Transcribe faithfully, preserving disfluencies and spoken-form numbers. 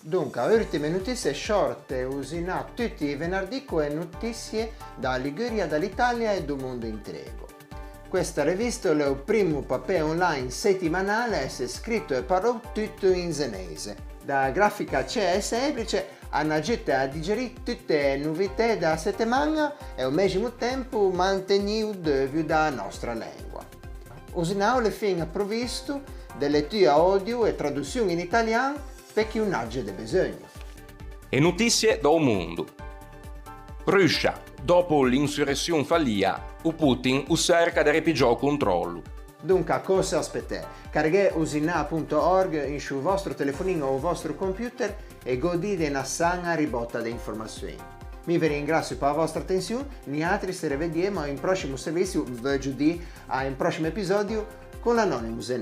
Donca, urtime notisie sciorte, Usinâ tutti i venardì co-e notisie da Liguria, da l'Italia e do mondo intrego. Questa revista l'é o primmo papê online setimanale a esse scrito e parlou tuto in zeneise. Da grafica cea e semplice, a n'agiute a digerî tutte e novitæ da setemaña e ao meximo tempo mantegnî o deuvio da nostra lengua. Usinâ o l'é fin provisto de letua audio e traduzion in italian pe chi o n'age de beseugno. E notisie da-o mondo. Russia, dòpo l'insurezion falia, o Putin o çerca de repiggiâ o contròllo. Donca, cöse aspetæ? Carghè usinâ ponto org in sciô vòstro telefonin o vòstro computer e godì de na saña ribòta de informazion. Mi ve ringrassio pe-a vòstra atenzion, niatri se revediemo a un proscimo servizio, veugio dî, a un proscimo episòdio con l'Anonimo Zenê.